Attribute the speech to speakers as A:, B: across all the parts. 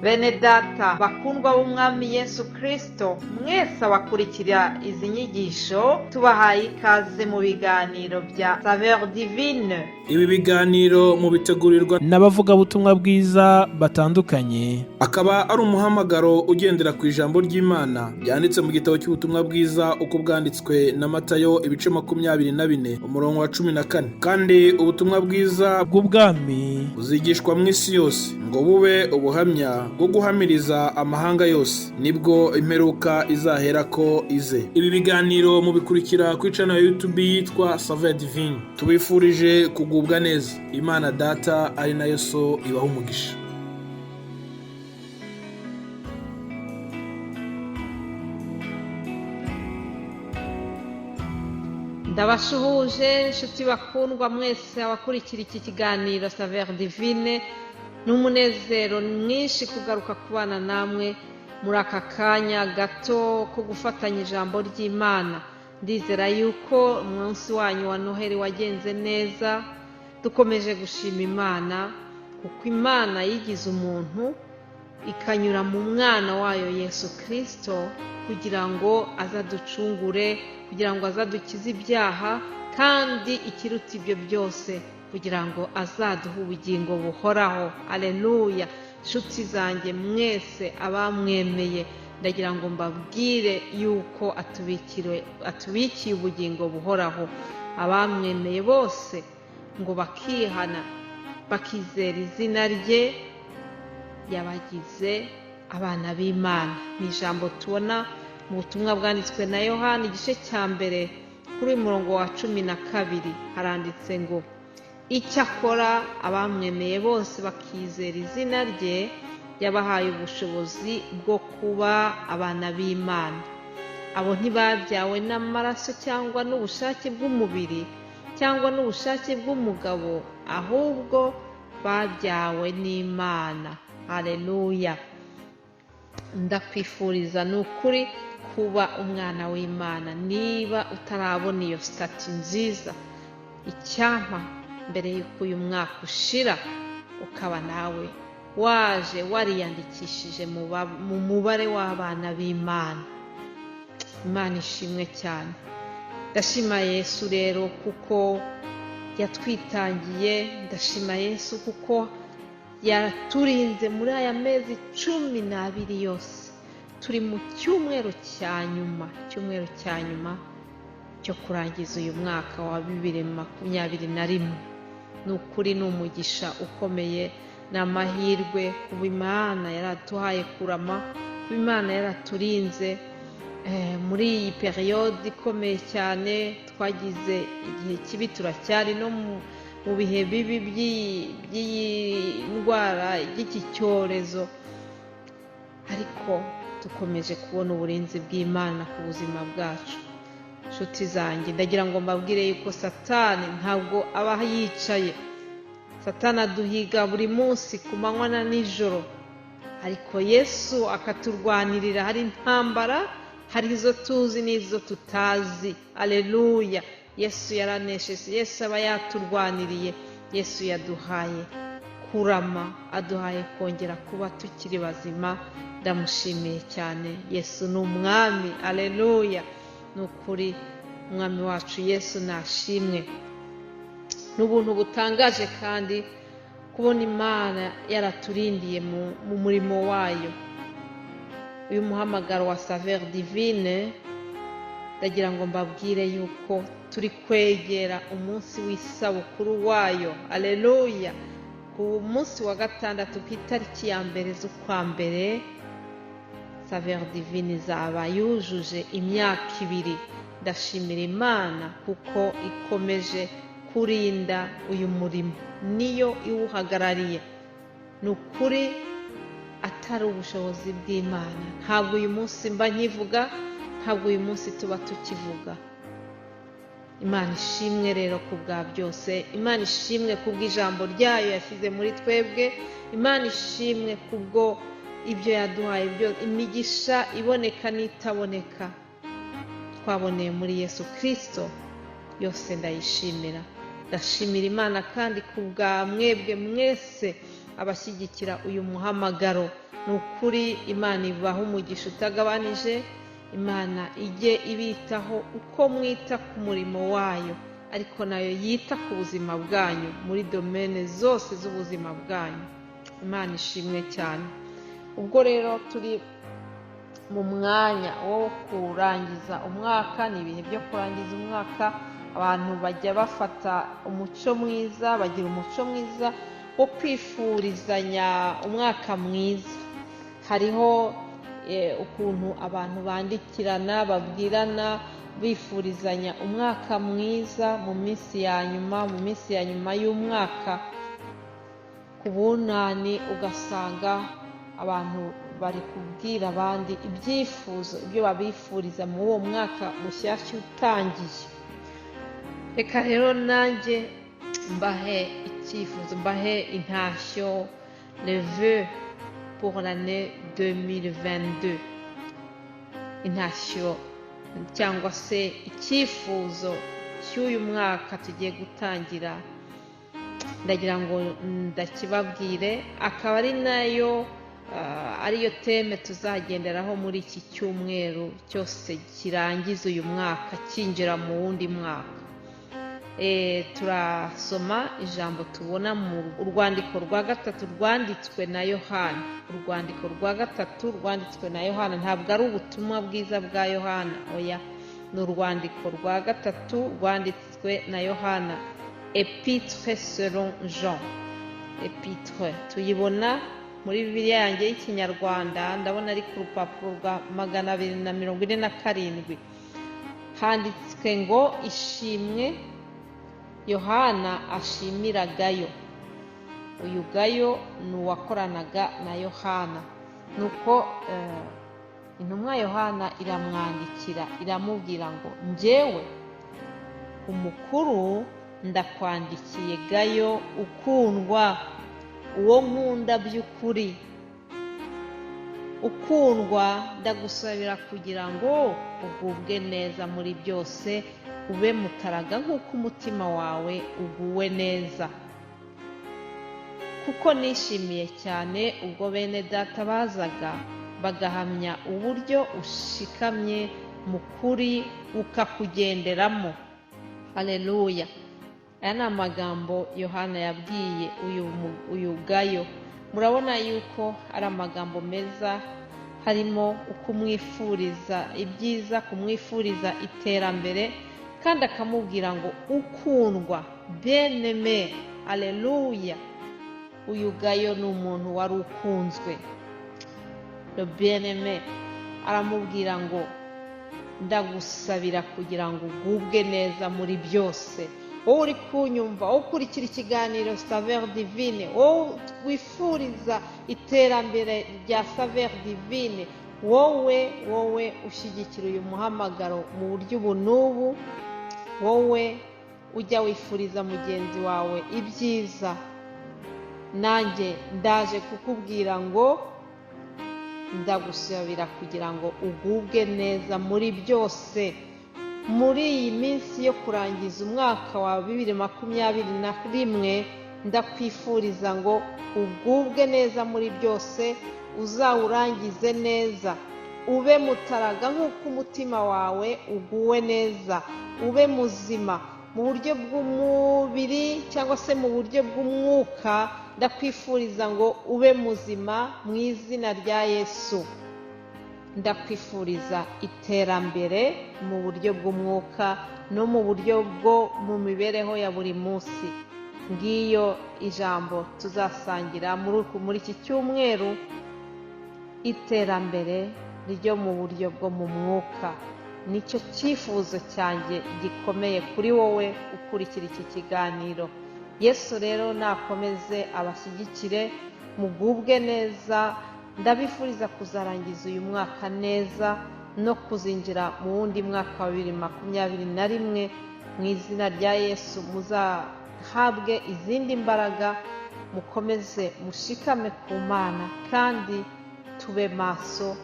A: Bene data bakundwa b'Umwami Yesu Kristo, mwese abakurikira izi nyigisho, tubahaye ikaze mu biganiro bya Saveur Divine.
B: Ibi biganiro mubitegurirwa
C: n'abavugabutumwa bwiza batandukanye,
B: akaba ari umuhamagaro ugendera ku ijambo ry'Imana ryanditse mu gitabo cy'ubutumwa bwiza uko bwanditswe na Matayo, ibice 24, umurongo wa 14. Kandi ubutumwa bwiza
C: bw'ubwami
B: buzigishwa mu isi yose ngo bube ubuhamya bwo guhamiriza amahanga yose, nibwo imperuka izaherako ize. Ibi biganiro mubikurikira kuri channel ya YouTube yitwa Saveur Divine. Tubifurije kugubwa neza. Imana Data ari nayo So ibaha umugisha.
A: Ndabashuhuje inshuti bakundwa mwese abakurikira iki kiganiro Saveur Divine. Ni umunezero mwinshi kugaruka kubana namwe muri aka kanya gato ko gufatanya ijambo ry'Imana. Ndizera yuko umunsi wanyu wa Noheli wagenze neza. Dukomeje gushima Imana kuko Imana yigize umuntu ikanyura mu mwana wayo Yesu Kristo kugira ngo azaducungure, kugira ngo azadukize ibyaha, kandi ikiruta ibyo byose kugira ngo azaduhe ubugingo buhoraho. Aleluya! Nshuti zanjye mwese abamwemeye, ndagira ngo mbabwire yuko atubikiye ubugingo buhoraho. Abamwemeye bose ngo bakihana bakizera izina rye, yabagize abana b'Imana. Ni ijambo tubona mu butumwa bwanditswe na Yohana, igice cya 1, kuri uyu murongo wa 12, haranditse ngo: icyakora abamwemeye bose bakizera izina rye, yabahaye ubushobozi bwo kuba abana b'Imana. Abo ntibabyawe n'amaraso cyangwa n'ubushake bw'umubiri cyangwa n'ubushake bw'umugabo, ahubwo babyawe n'Imana. Haleluya! Ndakwifuriza ni ukuri kuba umwana w'Imana. Niba utarabona iyo statut nziza, icyampa mbere y'uko uyu mwaka ushira ukaba nawe waje wariyandikishije mu mubare w'abana b'Imana. Imana ishimwe cyane. Ndashima Yesu rero kuko yatwitangiye, ndashima Yesu kuko yaturinze muri aya mezi 12 yose. Turi mu cyumweru cya nyuma, icyumweru cya nyuma cyo kurangiza uyu mwaka wa 2021. Ni ukuri ni umugisha ukomeye, ni amahirwe kuba Imana yaraduhaye kurama, kuba Imana yaraturinze muri iyi période ikomeye cyane. Twagize igihe kibi, turacyari no mu bihe bibi by'iyi ndwara, by'iki cyorezo, ariko dukomeje kubona uburinzi bw'Imana ku buzima bwacu. Nshuti zanjye, ndagira ngo mbabwire yuko Satani ntabwo aba yicaye. Satani aduhiga buri munsi ku manywa na nijoro, ariko Yesu akaturwanirira. Hari intambara, hari izo tuzi n'izo tutazi. Aleluya! Yesu yaranesheje, Yesu aba yaturwaniriye. Yesu yaduhaye kurama, aduhaye kongera kuba tukiri bazima. Ndamushimiye cyane. Yesu ni umwami. Aleluya! Ni ukuri umwami wacu Yesu nashimwe. Ni ubuntu butangaje kandi kubona Imana yaraturindiye mu murimo wayo. Uyu muhamagaro wa Saveur Divine, ndagira ngo mbabwire yuko turi kwegera umunsi w'isabukuru wayo. Aleluya! Ku munsi wa gatandatu, ku itariki ya 1 z'ukwa mbere, Saveur Divine izaba yujuje imyaka 2. Ndashimira Imana kuko ikomeje kurinda uyu murimo, niyo iwuhagarariye. Ni ukuri atari ubushobozi bw'Imana ntabwo uyu munsi mba nkivuga, ntabwo uyu munsi tuba tukivuga. Imana ishimwe rero ku bwa byose. Imana ishimwe ku bw'ijambo ryayo yashyize muri twebwe. Imana ishimwe kubwo ibyo yaduhaye, imigisha iboneka n'itaboneka twaboneye muri Yesu Kristo, yose ndayishimira. Ndashimira Imana kandi ku bwa mwebwe mwese Abashyigikira uyu muhamagaro, ni ukuri Imana ibaha umugisha utagabanije. Imana ijye ibitaho uko mwita ku murimo wayo, ariko nayo yita ku buzima bwanyu muri domaine zose z'ubuzima bwanyu. Imana ishimwe cyane. Ubwo rero turi mu mwanya wo kurangiza umwaka, ni ibihe byo kurangiza umwaka. Abantu bajya bafata umuco mwiza, bagira umuco mwiza wo kwifurizanya umwaka mwiza. Hariho ukuntu abantu bandikirana, babwirana, bifurizanya umwaka mwiza mu minsi ya nyuma, mu minsi ya nyuma y'umwaka ku Bunani, ugasanga abantu bari kubwira abandi ibyifuzo, ibyo babifuriza muri uwo mwaka mushyashya utangiye. Reka rero nanjye mbahe icyifuzo, mbahe intashyo, les vœux pour l'année 2022, intashyo cyangwa se icyifuzo cy'uyu mwaka tugiye gutangira. Ndagira ngo ndakibabwire, akaba ari nayo ariyo thème tuzagenderaho muri iki cyumweru cyose kirangiza uyu mwaka cyinjira mu wundi mwaka. Turasoma ijambo tubona mu rwandiko rwa gatatu rwanditswe na Yohana. Urwandiko rwa gatatu rwanditswe na Yohana, ntabwo ari ubutumwa bwiza bwa Yohana, oya, ni urwandiko rwa gatatu rwanditswe na Yohana, Épître selon Jean. Épître tuyibona muri Bibiliya yanjye y'Ikinyarwanda, ndabona ari ku rupapuro rwa 247. Handitswe ngo: "Ishimwe Yohana ashimira Gayo." Uyu Gayo ni uwakoranaga na Yohana. Nuko intumwa Yohana iramwandikira, iramubwira ngo: "Njyewe umukuru ndakwandikiye Gayo ukundwa, uwo nkunda by'ukuri. Ukundwa, ndagusabira kugira ngo ugubwe neza muri byose, ube mutaraga nk'uko umutima wawe uguwe neza. Kuko nishimiye cyane ubwo bene data bazaga bagahamya uburyo ushikamye mu kuri ukakugenderamo." Aleluya! Aya ni amagambo Yohana yabwiye uyu Gayo. Murabona yuko ari amagambo meza, harimo ukumwifuriza ibyiza, kumwifuriza iterambere, kandi akamubwira ngo ukundwa, bien-aimé. Aleluya! Uyu Gayo ni umuntu wari ukunzwe, le bien-aimé. Aramubwira ngo: "Ndagusabira kugira ngo ugubwe neza muri byose." Wowe uri kunyumva, wowe ukurikira ikiganiro Saveur Divine, wowe wifuriza iterambere rya Saveur Divine, wowe ushyigikira uyu muhamagaro mu buryo ubu n'ubu, wowe ujya wifuriza mugenzi wawe ibyiza, nanjye ndaje kukubwira ngo ndagusabira kugira ngo ugubwe neza muri byose. Muri iyi minsi yo kurangiza umwaka wa 2021, ndakwifuriza ngo ugubwe neza muri byose, uzawurangize neza, ube mutaraga nk'uko umutima wawe uguwe neza, ube muzima mu buryo bw'umubiri cyangwa se mu buryo bw'umwuka. Ndakwifuriza ngo ube muzima mu izina rya Yesu. Ndakwifuriza iterambere mu buryo bw'umwuka no mu buryo bwo mu mibereho ya buri munsi. Ngiyo ijambo tuzasangira muri iki cyumweru, iterambere ryo mu buryo bwo mu mwuka. Nicyo cyifuzo cyanjye gikomeye kuri wowe ukurikira iki kiganiro. Yesu rero nakomeze abashyigikire, mugubwe neza. Ndabifuriza kuzarangiza uyu mwaka neza no kuzinjira mu wundi mwaka wa 2021 mu izina rya Yesu. Muzahabwe izindi mbaraga, mukomeze mushikame ku Mana, kandi tube maso,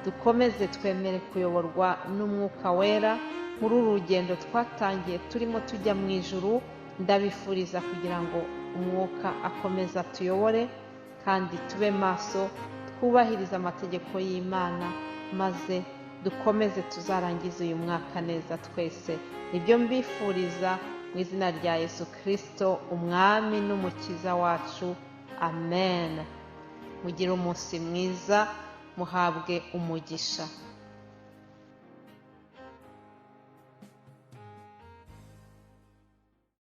A: dukomeze twemere kuyoborwa n'Umwuka Wera muri uru rugendo twatangiye turimo tujya mu ijuru. Ndabifuriza kugira ngo Umwuka akomeze atuyobore. Kandi tube maso, twubahirize amategeko y'Imana, maze dukomeze tuzarangize uyu mwaka neza twese. Nibyo mbifuriza mu izina rya Yesu Kirisito, Umwami n'Umukiza wacu. Amen. Mugire umunsi mwiza, muhabwe umugisha.